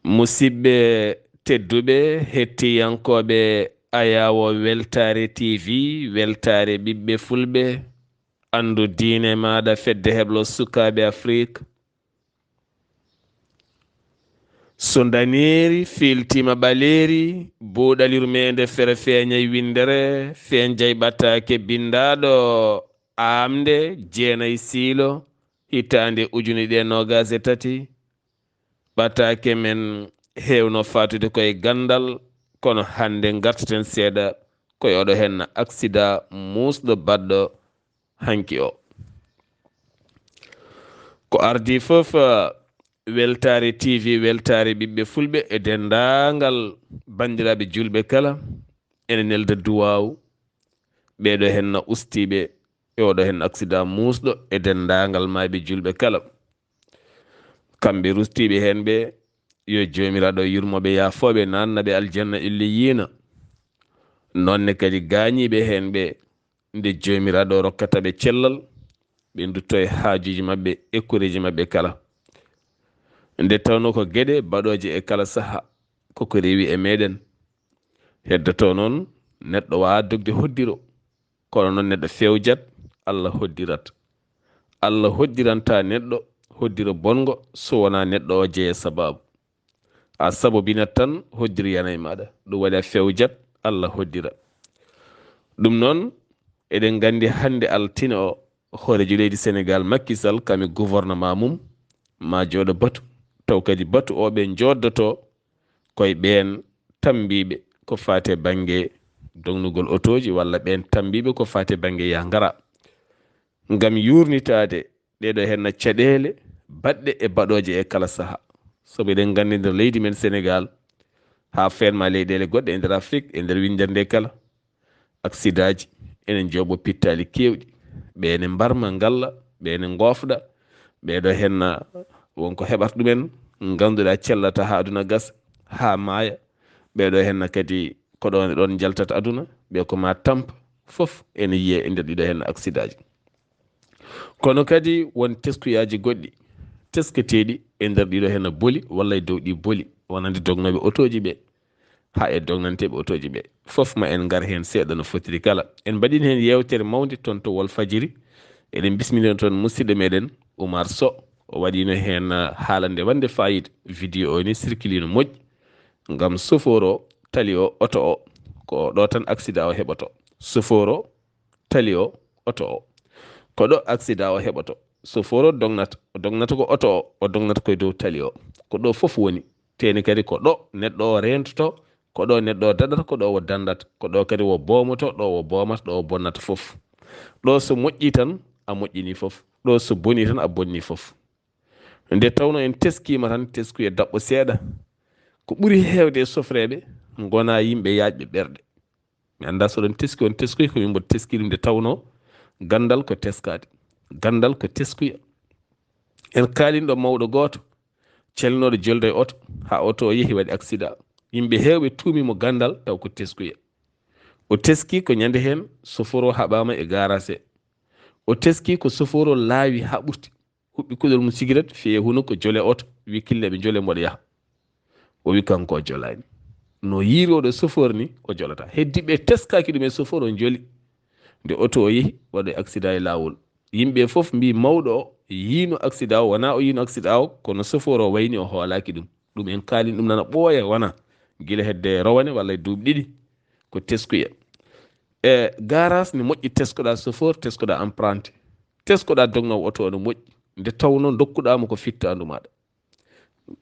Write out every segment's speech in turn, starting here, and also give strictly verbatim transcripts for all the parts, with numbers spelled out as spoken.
Musidɓe tedduɓe, hettiyankooɓe Ayaawo Weltaare T V, Weltaare Ɓiɓɓe Fulɓe, anndu diine maaɗa, Fedde Heblo Sukaaɓe Afrik. So ndaneeri fiiltiima ɓaleeri, buuɗal yurmeende fere feeñay winndere, feeñjay ɓataake binndaaɗo aamnde jeenay siilo, hitaande ujune ɗiɗi e noogaas e tati. Ɓataake men heewno faatude koye ganndal, kono hannde ngartaten seeɗa koye oɗo henna aksidaa muusɗo baɗɗo hanki o. Ko ardii fof, Weltaare T V, Weltaare Ɓiɓɓe Fulɓe e denndaangal banndiraaɓe juulɓe kala, ene nelda duwaawu ɓeeɗo henna ustiiɓe e oɗo henna aksidaa muusɗo e denndaangal maayɓe juulɓe kala. Kamɓe rustiiɓe heen ɓe, yo Joomiraaɗo yurmo ɓe, yaafo ɓe, naatna ɓe aljanna illiyiina. Noon ne kadi gaañiiɓe heen ɓe, nde Joomiraaɗo rokkata ɓe cellal, ɓe ndutto e haajuuji maɓɓe e koreeji maɓɓe kala. Nde tawnoo ko geɗe baɗooje e kala saha, koko rewi e meɗen. Heddotoo noon, neɗɗo waawaa dogde hoddiro, kono noon neɗɗo fewjat, Allah hoddirat. Allah hoddiranta neɗɗo hoddiro bonngo so wonaa neɗɗo o jeya sabaabu. A sabobinat tan, hoddiro yana e maaɗa. Ɗum waɗi a fewjat, Allah hoddira. Ɗum noon, eɗen nganndi hannde altine o, hooreejo leydi Senegaal, Macky Sall, kam e gouvernement mum, ma jooɗo batu. Taw kadi batu o ɓe njooddotoo koye ɓeen tammbiiɓe ko faati e bannge dognugol otooji walla ɓeen tammbiiɓe ko faati e bannge yaa ngara. Ngam yuurnitaade ɗeeɗo henna caɗeele baɗɗe e baɗooje e kala saha. Sabu eɗen nganndi nder leydi men Senegaal, haa feen ma leyɗeele goɗɗe e nder Afrik, e nder winndere nde kala, aksidaaji ene njooɓo pittaali keewɗi. Ɓe ene mbarma ngalla, ɓe ene ngoofɗa, ɓeeɗo henna wonko heɓata ɗumen, ngannduɗaa cellata haa aduna gasa, haa maaya. Ɓeeɗo henna kadi ko ɗoon e ɗoon njaltata aduna, ɓe ko ma tampa, fof ene yiyee e nder ɗiɗo henna aksidaaji. Kono kadi won teskuyaaji goɗɗi tesketeeɗi e nder ɗiɗo henna boli walla e dow ɗi boli, wonande dognooɓe otooji ɓe, haa e dognanteeɓe otooji ɓe. Fof ma en ngar heen seeɗa no fotiri kala. En mbaɗiino heen yeewtere mawnde toon to Walfadjiri. Eɗen bismina toon musidɗo meɗen Oumar Sow. O waɗiino heen, ah, haalande wonde fayida. Vidéo o ni circulino moƴƴi. Ngam sofoor o, tali o, oto o, ko ɗo tan aksidaa o heɓoto. Sofoor o, tali o, oto o. Ko ɗo aksidaa o heɓoto. Sofoor o dognata, o dognata ko oto o, o dognata koye dow tali o. Ko ɗo fof woni. Teeni kadi ko ɗo neɗɗo o reentoto, ko ɗo neɗɗo o daɗata, ko ɗo o dandata, ko ɗo kadi o boomoto, ɗo o boomata, ɗo o bonnata fof. Ɗo so moƴƴi tan, a moƴƴini fof. Ɗo so boni tan, a bonni fof. Nde tawno en teskiima tan, teskuya daɓɓo seeɗa. Ko ɓuri heewde e sofreeɓe ngona yimɓe yaajɓe ɓerɗe. Mi anndaa so oɗon teski, on teskoy ko min mboɗo teski ɗum nde tawno ganndal ko teskaade. Ganndal ko teskuya. En kaalino ɗo mawɗo gooto, celnooɗo jolde e oto, haa oto o yehi waɗi aksidaa. Yimɓe heewɓe tuumi mo ganndal taw ko teskuya. O teski ko ñande heen sofoor o haɓaama e gaaraas he. O teski ko sofoor o laawi haa ɓurti. Huɓɓi kuɗol mum sigiret, feewi huno ko jole oto, wi killeeɓe jole mboɗo yaha. O wi kanko o jolaani. No yiiri oɗo sofoor ni, o jolata. Heddiiɓe teskaaki ɗum e sofoor o joli. Nde oto o yehi, waɗi aksidaa e laawol. Yimɓe fof mbii mawɗo o yiino aksidaa o, wonaa o yiino aksidaa o, kono sofoor o wayni o hoolaaki ɗum. Ɗum en kaalin ɗum nana ɓooya wona gila hedde rowane walla e duuɓi ɗiɗi. Ko teskuya. E gaaraas ne moƴƴi teskoɗaa sofoor, teskoɗaa emprunté. Teskoɗaa dognoowo oto o no moƴƴi. Nde tawnoo ndokkuɗaa mo ko fittaandu maaɗa.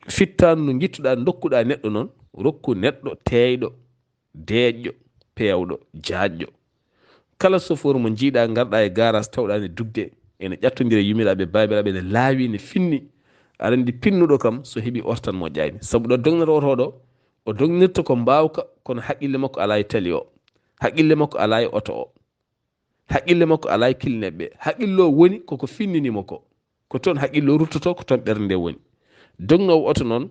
Fittaandu ndu ngittuɗaa, ndokkuɗaa neɗɗo noon, rokku neɗɗo teeyɗo, deeƴɗo, peewɗo, jaajɗo. Kala sofoor mo njiiɗaa, ngarɗaa e gaaraas, tawɗaa ne dugde, ene ƴattondira e yumiraaɓe, baabiraaɓe, ne laawi, ne finni. Aɗa anndi pinnuɗo kam, so heɓi oto tan moƴƴaani. Sabu ɗo dognata oto ɗo, o dognirta ko mbaawka, kono haqqille makko alaa e tali o. Haqqille makko alaa e oto o. Haqqille makko alaa e kilneeɓe. Haqqille o woni koko finnini mo ko. Ko toon haqqille o ruttoto, ko toon ɓernde nde woni. Dognoowo oto noon,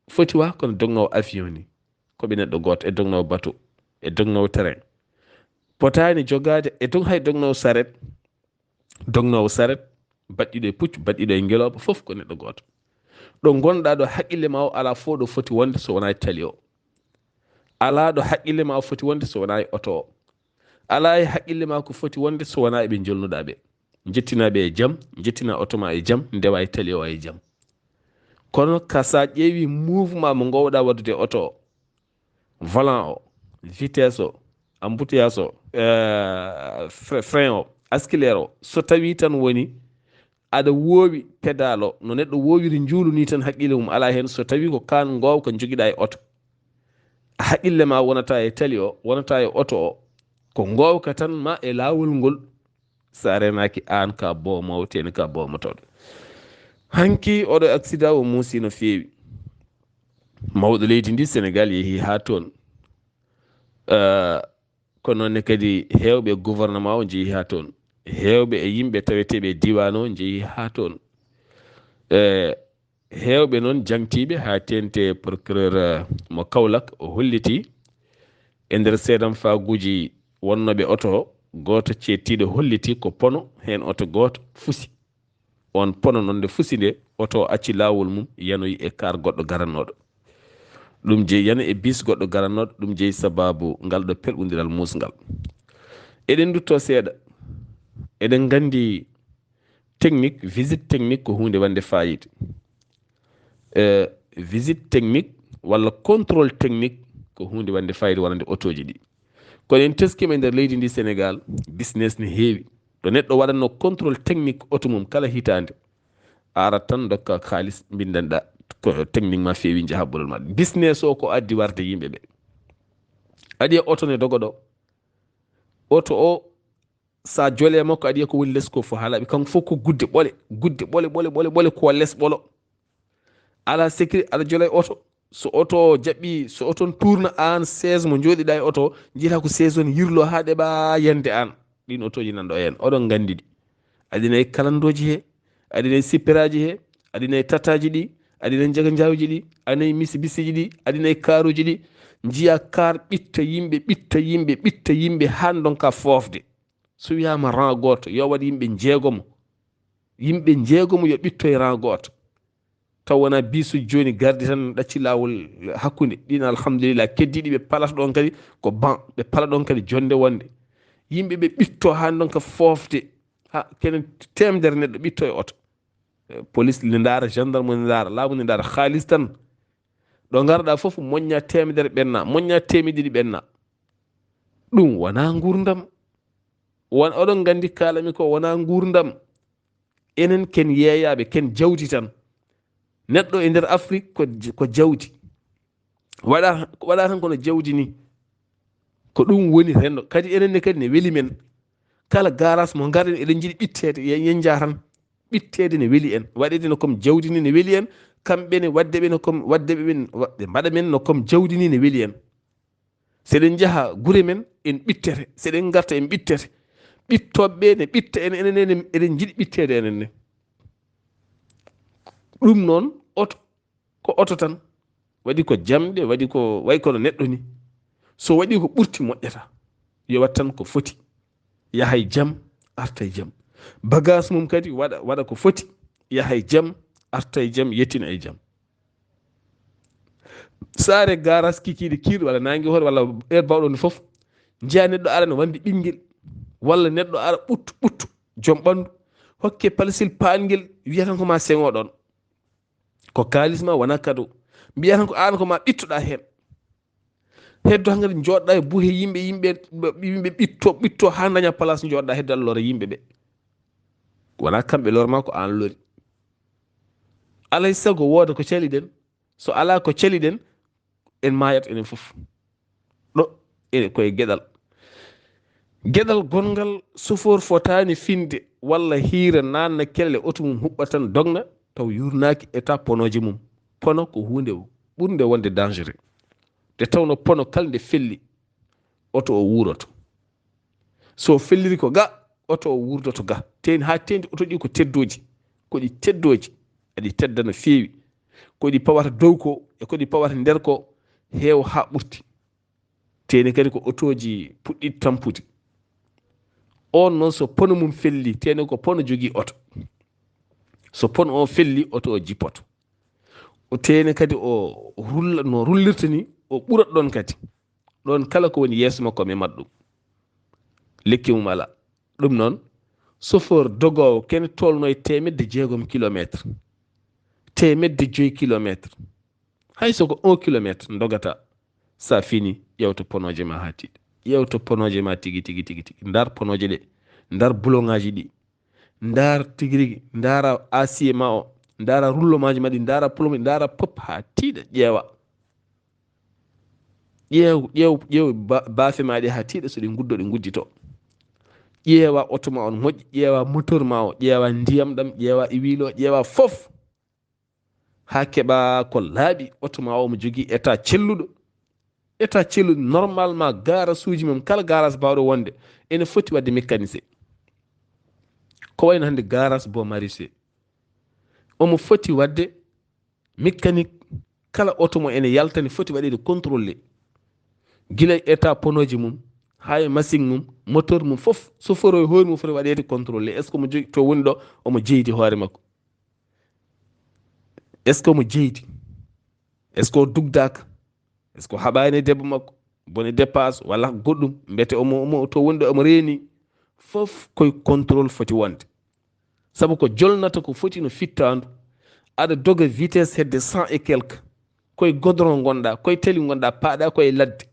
foti wa kono dognoowo avion ni. Ko ɓe neɗɗo gooto e dognoowo bateau, e dognoowo train. Potaani jogaade e dog-, hay dognoowo saret, dognoowo saret, baɗɗiiɗo e puccu, baɗɗiiɗo e ngelooba, fof ko neɗɗo gooto. Ɗo ngonɗaa ɗo, haqqille ma o alaa fof ɗo foti wonde so wonaa e tali o. Alaa ɗo haqqille ma o foti wonde so wonaa e oto o. Alaa e haqqille ma ko foti wonde so wonaa eɓe njolnuɗaa ɓe. Njettinaa ɓe e jam, njettinaa oto ma e jam, ndewaa e tali o e jam. Kono ka sa ƴeewi mouvement mo ngoowɗaa waɗude oto o, volant o, vitesse o, embouteillage o, eh, fre-, frein o, askileer o, so tawii tan woni aɗa woowi pédale o, no neɗɗo woowiri njuulu nii tan, haqqille mum alaa heen. So tawii ko kaan ngoowka njogiɗaa e oto, haqqille ma wonata e tali o, wonata e oto o, ko ngoowka tan ma e laawol ngol. Sa reenaaki aan ka boomowo, teeni ka boomotooɗo. Hanki oɗo accident o muusi no feewi. Mawɗo leydi ndi Senegal yehi haa toon. Eh, ko noon ne kadi heewɓe e gouvernement o njehi haa toon. Heewɓe e yimɓe taweteeɓe e diiwaan o njehi haa toon. Eh, heewɓe noon jaŋtiiɓe haa teeŋti e procureur, eh, mo Kaolack, o holliti e nder seedamfaaguuji wonnooɓe oto o, gooto ceettiiɗo holliti ko pono heen oto gooto fusi. Oon pono noon nde fusi nde, oto o acci laawol mum, yanoyi e kaar goɗɗo garannooɗo. Ɗum jeyi, yana e bis goɗɗo garannooɗo, ɗum jeyi sabaabu ngal ɗo pelɓondiral muusngal. Eɗen nduttoo seeɗa. Eɗen nganndi technique, visite technique ko huunde wonde faayiida. Eh, visite technique walla contrôle technique ko huunde wonde faayiida wonande otooji ɗi. Kono en teskiima e nder leydi ndi Senegal, business ne heewi. Ɗo neɗɗo waɗatno contrôle technique oto mum kala hitaande, a arat tan ndokka kaalis, mbinndanɗaa ko technique ma feewi, njaha bolol ma. Business o ko addi warde yimɓe ɓe. Aɗi e oto ne dogo ɗo. Oto o, sa jole makko, aɗi e ko woni les ko fof haalaaɓe. Kanko fof ko gudde ɓole, gudde ɓole, ɓole, ɓole, ɓole, ko les ɓolo. Alaa sécurité, aɗa jola e oto. So oto o jaɓɓi, so oto on tuurna aan, chaise mo njooɗiɗaa e oto o, njiyata ko chaise on yirlo haa ɗeɓa yande aan. Ɗin otooji nan ɗo heen, oɗon nganndi ɗi. Aɗi nayi kalandooji he, aɗi nayi sipperaaji he, aɗi nayi tataaji ɗi, aɗi nayi njaga njawji ɗi, aɗi nayi misibisiji ɗi, aɗi nayi kaaruuji ɗi. Njiya kaar ɓitta yimɓe, ɓitta yimɓe, ɓitta yimɓe, haa ndonka foofde. So wiyaama rang gooto, yo waɗ yimɓe njeegomo. Yimɓe njeegomo yo ɓittoye rang gooto. Taw wonaa biisuji jooni gardi tan ɗacci laawol hakkunde. Ɗin, alhamdulillah, keddiiɗi ɓe palata ɗon kadi ko ban, ɓe pala ɗon kadi jonnde wonde. Yimɓe ɓe ɓitto haa ndonka foofde. Ha, kenen teemedere neɗɗo ɓitto e oto. Eh, police ne ndaara, gendarme ne ndaara, laamu ne ndaara, kaalis tan. Ɗo ngarɗaa fof, moñña teemedere ɓenna, moñña teemedde ɗiɗi ɓenna. Ɗum wonaa nguurndam. Won, oɗon nganndi, kaalami ko wonaa nguurndam. Enen ken yeeyaaɓe, ken jawdi tan. Neɗɗo e nder Afrik ko, ko jawdi. Waɗa, waɗa tan kono jawdi ni. Ko ɗum woni renndo. Kadi enen ne kadi ne weli men. Kala garas mo ngarɗen, eɗen njiɗi ɓitteede, yen, yen njaa tan. Ɓitteede ne weli en. Waɗeede no comme jawdi ni ne weli en. Kamɓe ne waɗde ɓe no comme, waɗde ɓe ɓen, wa-, ɓe mbaɗa men no comme jawdi ni ne weli en. Seɗen njaha gure men, en ɓittete. Seɗen ngarta, en ɓittete. Ɓittooɓe ɓe ne ɓitta en, enen, enen, eɗen njiɗi ɓitteede enen ne. Ɗum noon, oto, ko oto tan. Waɗi ko jamɗe, waɗi ko, way kono neɗɗo ni. So waɗi ko ɓurti, moƴƴata. Yo waɗ tan ko foti. Yaha e jam, arta e jam. Bagage mum kadi waɗa, waɗa ko foti. Yaha e jam, arta e jam, yettina e jam. Saare garas kikiiɗe kiir walla naange hoore walla heure bawɗo nde fof, njiya neɗɗo ara ne wandi ɓinngel, walla neɗɗo ara ɓuttu, ɓuttu, joom ɓanndu, hokke palsil paangel, wiya tan ko ma seŋo ɗon. Ko kaalis ma, wona kado. Mbiya tan ko aan ko ma ɓittoɗa heen. Heddo hankadi jooɗɗa e buhe yimɓe, yimɓe, yimɓe ɓitto, ɓitto haa daña place, jooɗɗa heddo Allah lora yimɓe ɓe. Wona kamɓe lor ma, ko aan lori. Alay sago wooda ko caliɗen. So alaa ko caliɗen, en maayat enen fof. Ɗo, e koye geɗal. Geɗal gonngal, sofoor fotaani finde walla hiira, naatna kelle, oto mum huɓɓa tan dogna, taw yurnaaki état ponooje mum. Pono ko huunde ɓurnde wonde dangereux. Nde tawno pono kala nde felli, oto o wuuroto. So felliri ko ga, oto o wurdoto ga. Teeŋti haa teeŋti oto ɗi ko teddooji. Ko ɗi teddooji, aɗi tedda no feewi. Ko ɗi pawata dow ko, e ko ɗi pawata nder ko, heewa haa ɓurti. Teeŋti kadi ko otooji puɗɗiiɗi tampude. Oon noon, so pono mum felli, teeŋti ko pono jogii oto. So pono o felli, oto o jippoto. O teene kadi o rulla, no rullirta ni, o ɓurat ɗon kadi. Ɗon kala ko woni yeeso makko mi maɗ ɗum. Lekki mum ala. Ɗum noon, chauffeur dogoowo kene tolno e teemedde jeegom kilometre. Teemedde joyi kilometre. Hay so ko un kilometre dogata, sa fini, ƴeewta ponooje ma haa tiiɗa. Ƴeewta ponooje ma tigi, tigi, tigi, tigi. Ndar ponooje ɗe. Ndar boulongaji ɗi. Ndar tigi rigi. Ndara acier ma o. Ndara roulement ji ma ɗi. Ndara plomb, ndara pop haa tiiɗa. Ƴeewa. Ƴeew, ƴeew, ƴeew ba-, baafe ma ɗe haa tiiɗa so ɗe nguddo, ɗe nguddito. Ƴeewa oto ma on moƴƴi. Ƴeewa moteur ma o. Ƴeewa ndiyam ɗam. Ƴeewa huile o. Ƴeewa fof. Haa keɓa ko laaɓi, oto ma o omo jogii état celluɗo. État celluɗo, normalement, garage uji mum, kala garage baawɗo wonde, ene foti waɗde mécanicien. Ko wayno hannde garage Bon Maraîcher. Omo foti waɗde mécanique, kala oto mo ene yalta ne foti waɗeede contrôlé. Gila e état ponooji mum, haa e machine mum, moteur mum fof, chauffeur o e hoore mum foti waɗeede contrôlé. Est-ce que omo jogii to woni ɗo, omo jeydi hoore makko? Est-ce que omo jeydi? Est-ce que o dugdaaka? Est-ce que o haɓaani e debbo makko? Bone dépasse walla goɗɗum, mbete omo, omo to woni ɗo omo reeni. Fof koye contrôle foti wonde. Sabu ko jolnata ko foti no fittaandu. Aɗa doga vitesse hedde cent et quelque. Koye goudron ngonɗa, koye tali ngonɗa, paaɗa koye ladde.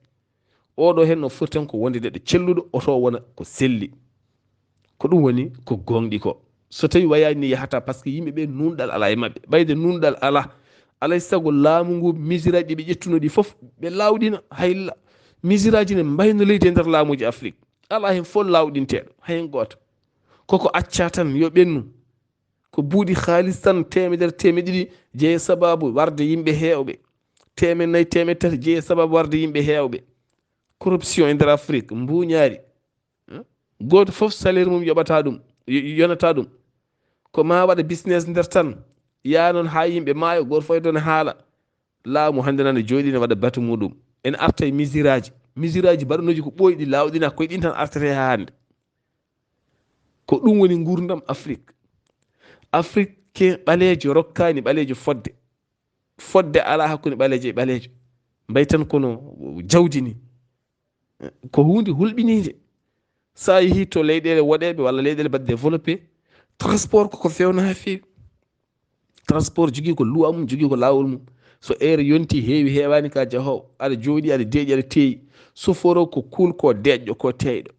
Oɗo hen no foti tan ko wonde neɗɗo celluɗo, oto wona ko selli. Ko ɗum woni ko goongɗi ko. So tawi wayaani ni yahata, par ce que yimɓe ɓe nunɗal ala e maɓɓe. Ɓayde nunɗal ala, alay sago laamu ngu, misiraaji ɗi ɓe ƴettuno ɗi fof, ɓe laawɗina. Hayla, misiraaji ne mbayno leydi e nder laamuuji Afrik. Ala hen fof laawɗinteeɗo, hay gooto. Koko acca tan yo ɓennu. Ko buuɗi haalis tan, teemedere, teemeɗe ɗiɗi, jeeye sababu warde yimɓe heewɓe. Teemeɗe nayi, teemeɗe tati, jeeye sababu warde yimɓe heewɓe. Corruption e nder Afrik, mbuuñaari. Gooto fof salaire mum yoɓata ɗum, yo-, yonata ɗum. Ko ma waɗa business nder tan, yaa noon haa yimɓe maayo, gooto fof e ɗon haala. Laamu hannde nana jooɗi ne waɗa batu muɗum. Ene arta e misiraaji. Misiraaji mbaɗanooji ko ɓooyɗi, laawɗina, koye ɗin tan artete haa hannde. Ko ɗum woni nguurndam Afrik. Afrique ɓaleejo rokkaani ɓaleejo fodde. Fodde alaa hakkunde ɓaleejo e ɓaleejo. Mbay tan kono jawdi ni. Ko huunde hulɓiniinde. So a yehii to leyɗeele woɗeeɓe walla leyɗeele mbaɗ développé, transport koko feewna haa feewi. Transport jogii ko loi mum, jogii ko laawol mum. So heure yonti, heewi, heewaani, ka jahoowo, aɗa jooɗi, aɗa deeƴi, aɗa teeyi. Chauffeur o ko kuul, ko deeƴɗo, ko teeyɗo.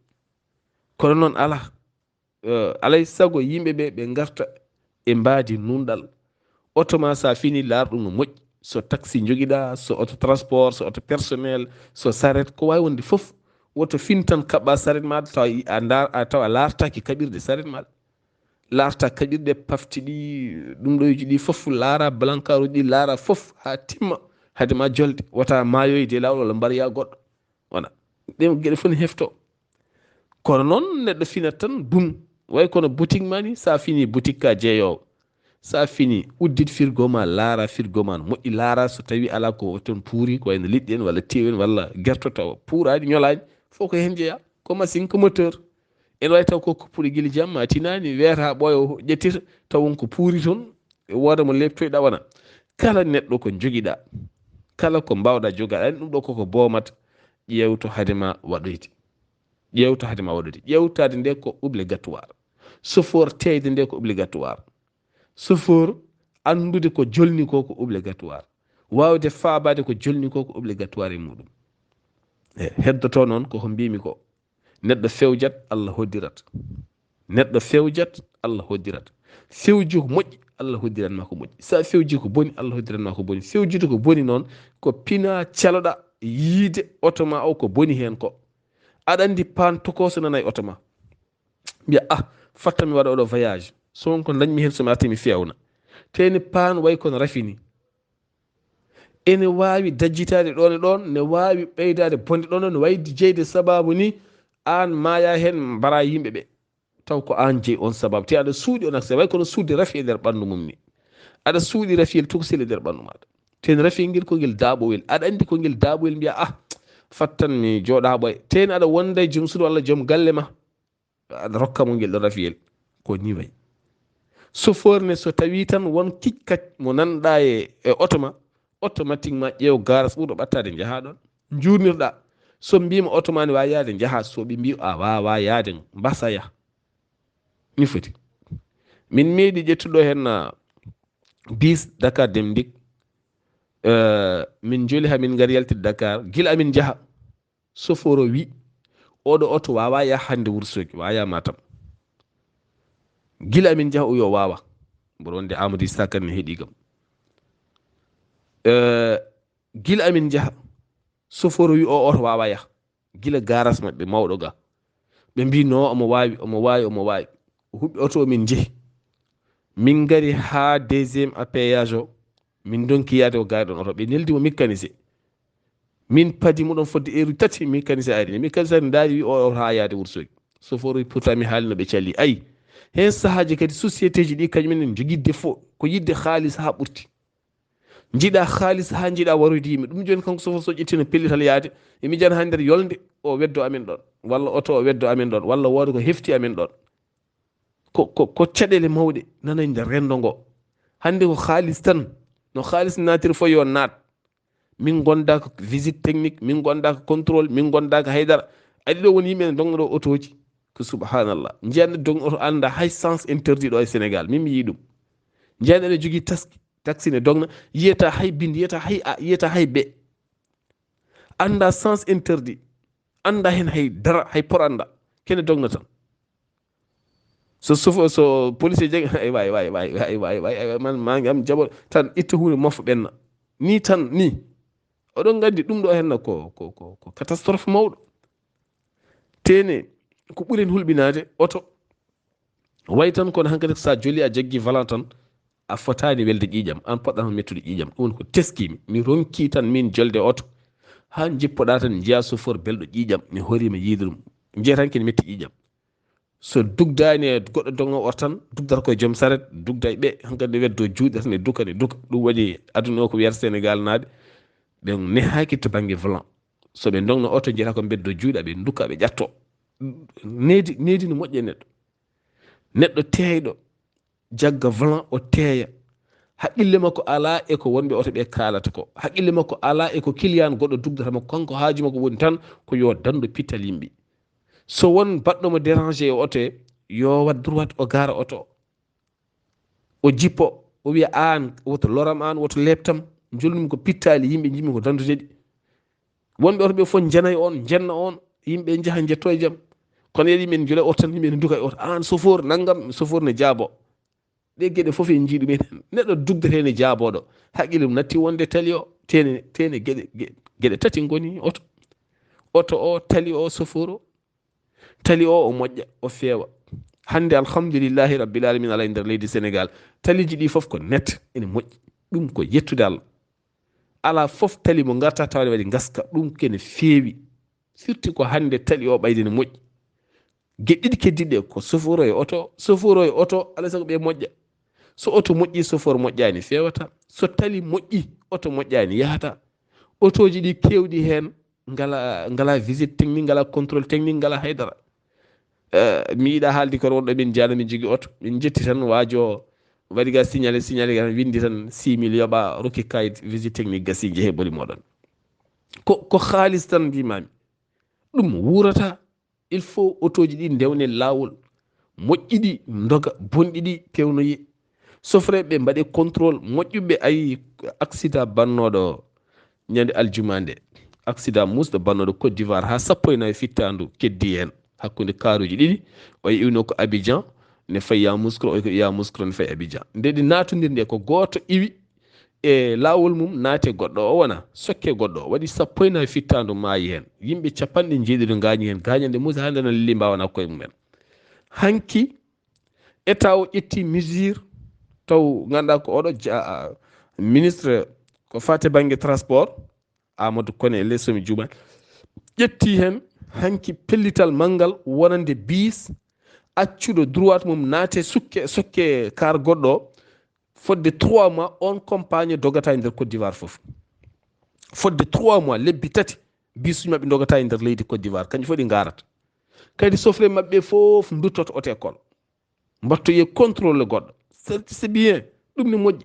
Kono noon alaa. Eh, alay sago yimɓe ɓe, ɓe ngarta e mbaadi nunɗal. Oto ma, so a fini, laar ɗum no moƴƴi. So taxi njogiɗa, so auto transport, so auto personnel, so saret, ko waawi wonde fof. Woto fin tan kaɓɓa saret maɗa, tawa a ndaar-, a tawa a laartaaki kaɓirɗe saret maɗa. Laarta kaɓirɗe pafti ɗi, ɗum ɗoyji ɗi fof, laara blancarde uji ɗi, laara fof haa timma, hade ma jolde. Wota maayoyde e laawol walla mbaroya goɗɗo. Wona. Ɗen geɗe fof ne hefto. Kono noon neɗɗo finat tan, bum. Way kono boutique ma ni, sa fini boutique ka jeeyoowo. Sa fini, uddit frigo ma, laara frigo ma no moƴƴi, laara so tawi alaa ko toon puuri, ko wayno liɗɗi en walla teewu en walla gerto tawa puuraani, ñolaani, fof ko heen jeyaa. Ko machine, ko moteur. Ene wawi taw ko koppuɗo gila jamma, tinaani, weeta haa ɓooya, o ƴettita, taw won ko puuri toon, e wooda mo leeptoyɗa wona. Kala neɗɗo ko jogiɗa, kala ko mbawɗa jogaɗa, ɗum ɗo koko boomata, ƴeewto hade ma waɗoyde. Ƴeewto hade ma waɗoyde. Ƴeewtaade nde ko obligatoire. Chauffeur teyde nde ko obligatoire. Chauffeur anndude ko jolni ko ko obligatoire. Waawde faabaade ko jolni ko ko obligatoire e muɗum. E heddoto noon ko ko mbimi ko. Neɗɗo fewjat, Allah hoddirat. Neɗɗo fewjat, Allah hoddirat. Fewju ko moƴƴi, Allah hoddirat ma ko moƴƴi. Sa fewji ko boni, Allah hoddirat ma ko boni. Fewjude ko boni noon, ko pina caloɗa yiide oto ma o ko boni heen ko. Aɗa anndi paan tokooso nana e oto ma. Mbiya, ah, fatta mi waɗa oɗo voyage. So won ko dañmi heen, so mi arti mi fewna. Teni paan way kono rafini. Ene waawi dajjitaade ɗoon e ɗoon, ne waawi ɓeydaade bonde ɗoon e ɗoon, ne waawi jeyde sabaabu ni aan maaya heen, mbara yimɓe ɓe. Taw ko aan jeyi oon sabaabu. Te aɗa suuɗi oon accident, way kono suuɗde rafi e nder ɓanndu mum ni. Aɗa suuɗi rafiyel tokosel e nder ɓanndu maaɗa. Te rafiyel ngel ko ngel daaɓowel. Aɗa anndi ko ngel daaɓowel, mbiya, ah, fattan mi jooɗa ɓoye. Te aɗa wonda e joom suudu walla joom galle ma. Aɗa rokka mo ngel ɗo rafiyel. Ko ni way. Chauffeur ne, so tawi tan won kickac mo nanɗa e, e oto ma, automatiquement ƴeew garas ɓurɗo ɓattaade, njaha ɗon. Njurnirɗa. So mbima oto ma ne wawi yaade, njaha. So ɓe mbi a wawa yaade, mbasa yah. Ni foti. Min meeɗi ƴettuɗo hen, ah, bis Dakar Dem Dikk. Eh, min joli ha min ngari yaltide Dakar. Gila amin njaha, chauffeur o wi, oɗo oto wawa yah hande Wursoki, wawa yah Matam. Gila amin njaha, o wi o wawa. Mboɗo wonde Amadou Issa Kane ne heɗi kam. Eh, gila amin njaha, chauffeur o wi o oto wawa yah. Gila garas maɓɓe mawɗo ga. Ɓe mbi no, omo wawi, omo wawi, omo wawi. O huɓɓi oto o, min jehi. Min ngari ha deuxième à péage o. Min donki yaade ko gaari ɗon oto. Ɓe neldi mo mécanicien. Min padi mo ɗon fodde heure tati, mécanicien ari. Mécanicien ari, ndaari, wi o oto ha yaade Wursoki. Chauffeur o wi pourtant mi haali no ɓe cali. Ayi. Hen sahaji kadi société ji ɗi kañum en jogii défaut. Ko yidde haalis ha ɓurti. Njiɗa haalis ha njiɗa waroyde yimɓe. Ɗum joni kanko chauffeur so ƴetti no pellital yaade, e miijana ha nder yolnde o weddo amen ɗon, walla oto o weddo amen ɗon, walla wooda ko hefti amen ɗon. Ko, ko, ko caɗeele mawɗe nana e nder renndo ngo. Hannde ko haalis tan, no haalis naatiri fof yo naat. Min gonda ko visite technique, min gonda ko contrôle, min gonda ko haydara. Aɗi ɗo woni yimɓe ne dogno ɗo otooji. Ko subhanallah. Njiyan ne dogno oto anda hay sens interdit ɗo e Sénégal. Min mi yii ɗum. Njiyan ene jogii taski. Taxi ne dogna, yiyata hay bindi, yiyata hay a, yiyata hay be. Anda sens interdit. Anda hen hay dara, hay por anda. Kene dogna tan. So, so, so police jagi, ay way, way, way, way, way, way, way, man, ma ngam jabo tan, itta hunde mofo ɓenna. Ni tan, ni. Oɗon nganndi ɗum ɗo henna ko, ko, ko, ko catastrophe mawɗo. Tene, ko ɓuren hulɓinaade, oto. Way tan kono hankadi so a joli, a jaggi volant tan, a fotaani welde ƴiiƴam, an poɗɗa tan mettude ƴiiƴam. Ɗum woni ko teskimi. Mi ronki tan min jolde oto. Haa njippoɗa tan njiya chauffeur belɗo ƴiiƴam. Mi horima yiide ɗum. Njiya tan kene metti ƴiiƴam. So dugdaani e goɗɗo dogno oto tan, dugdata koye joom saret, dugda e ɓe, hankadi ne weddo juuɗe tan e duka, ne duka. Ɗum waɗi aduna o ko wiyata Sénégal naaɓe, ɓe nehaaki to bannge volant. So ɓe dogno oto, njiyata ko mbeddo juuɗe, ɓe duka, ɓe ƴatto. Needi, needi no moƴƴe neɗɗo. Neɗɗo teeyɗo, jagga volant o teeya. Haqqille makko alaa e ko wonɓe oto ɓe kaalata ko. Haqqille makko alaa e ko client goɗɗo dugdata mo. Kanko haaju makko woni tan ko yo dando pittal yimɓe. So won baɗɗo mo déranger e oto he, yo wat droit o gaara oto. O jippo, o wiya aan, woto loram aan, woto leeptam. Jolnum ko pittaali yimɓe njimmi ko dandude ɗi. Wonɓe oto ɓe fof njanay on, njenna on, yimɓe njaha njetto e jam. Kono yeɗi min jula oto tan, yimɓe ne duka e oto. Aan chauffeur nanngam, chauffeur ne jaabo. Ɗe geɗe fof en njii ɗum en. Neɗɗo dugdete ne jaabooɗo. Haqqille mum natti wonde tali o, tene, tene geɗe, ge-, geɗe tati ngoni oto. Oto o, tali o, chauffeur o. Tali o, o moƴƴa, o feewa. Hannde, alhamdulillahi rabbil alamin, alaa e nder leydi Sénégal. Taliji ɗi fof ko net, ene moƴƴi. Ɗum ko yettude Allah. Alaa fof tali mo ngarta tawa ne waɗi ngaska. Ɗum kene feewi. Firti ko hannde tali o ɓayde ne moƴƴi. Geɗe ɗiɗi keddiɗe ko chauffeur o e oto, chauffeur o e oto, alaa sago ɓe moƴƴa. So oto moƴƴi, chauffeur moƴƴaani, feewata. So tali moƴƴi, oto moƴƴaani, yahata. Otooji ɗi keewɗi heen ngala, ngala visite technique, ngala contrôle technique, ngala haydara. Eh, mi yiɗa haalde kono wonɗo min jaano min jogii oto. Min njetti tan waajo waɗi ga signalé, signalé ga tan winndi tan six mille yoɓa rokki kayit visite technique gasi jehe boli moɗon. Ko, ko haalis tan mbimami. Ɗum wuurata. Il faut otooji ɗi ndewne laawol. Moƴƴi ɗi ndoga, bonɗi ɗi pewnoye. Sofreeɓe mbaɗe contrôle moƴƴuɓe. Ayi accident bannooɗo ñande aljuma nde. Accident musɗo bannooɗo Côte d'Ivoire haa sappo e nayi fittaandu keddi heen. Hakkunde kaaruuji ɗiɗi, o iwno ko Abidjan, ne fayi Yamoussoukro, o ko Yamoussoukro ne fayi Abidjan. Nde ɗi naatondir nde ko gooto iwi e laawol mum naati e goɗɗo o wona, sokke goɗɗo o waɗi sappo e nayi fittaandu maayi heen. Yimɓe capanɗe njeeɗiɗo ngaañi heen, gaañanɗe musi hannde no lelli mbaawana koye mumen. Hanki, État o ƴetti mesure, taw ngannduɗaa ko oɗo ja-, ministre ko fate bannge transport, Amadou Koné e les somi juumaani, ƴetti heen hanki pellital manngal wonande bis accuɗo droit mum naate sukke, sokke kaar goɗɗo o, fodde trois mois, on compagnie dogata e nder Côte d'Ivoire fof. Fodde trois mois, lebbi tati, bisuji maɓɓe dogata e nder leydi Côte d'Ivoire, kanƴe fof ɗi ngarata. Kadi sofre maɓɓe fof nduttoto oto école. Mbattoye contrôle goɗɗo. C'est bien. Ɗum ne moƴƴi.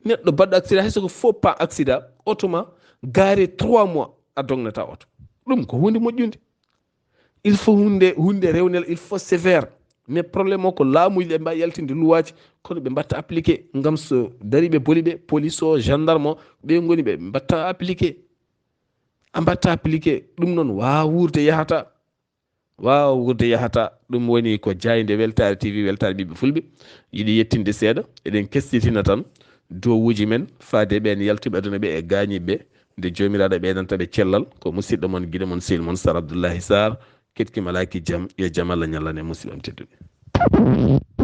Neɗɗo baɗɗo accident, hay so ko faux pas accident, oto ma gaare trois mois, a dognata oto. Ɗum ko huunde moƴƴunde. Il faut hunde hunde rewnel, il faut sévère. Mais problème o ko laamuji ɗe mbawi yaltinde luwaji, kono ɓe mbatta appliqué. Ngam so dariɓe boli ɓe, police o, gendarme o, ɓe ngoni ɓe mbatta appliqué. A mbatta appliqué. Ɗum noon wawa wuurde yahata. Wawa wuurde yahata. Ɗum woni ko jayde Weltaare T V, Weltaare Ɓiɓɓe Fulɓe. Yiɗi yettinde seeɗa, eɗen kestitina tan duwawuji men faade ɓeen yaltuɓe aduna ɓe e gaañiɓe ɓe, nde Joomiraaɗo ɓeydanta ɓe cellal. Ko musiɗɗo mon, giɗo mon, sehil mon Sar Abdullahi Sar, keɗki malaaki jam, yo jam Allah ñallan e musiɗɓe am tedduɓe.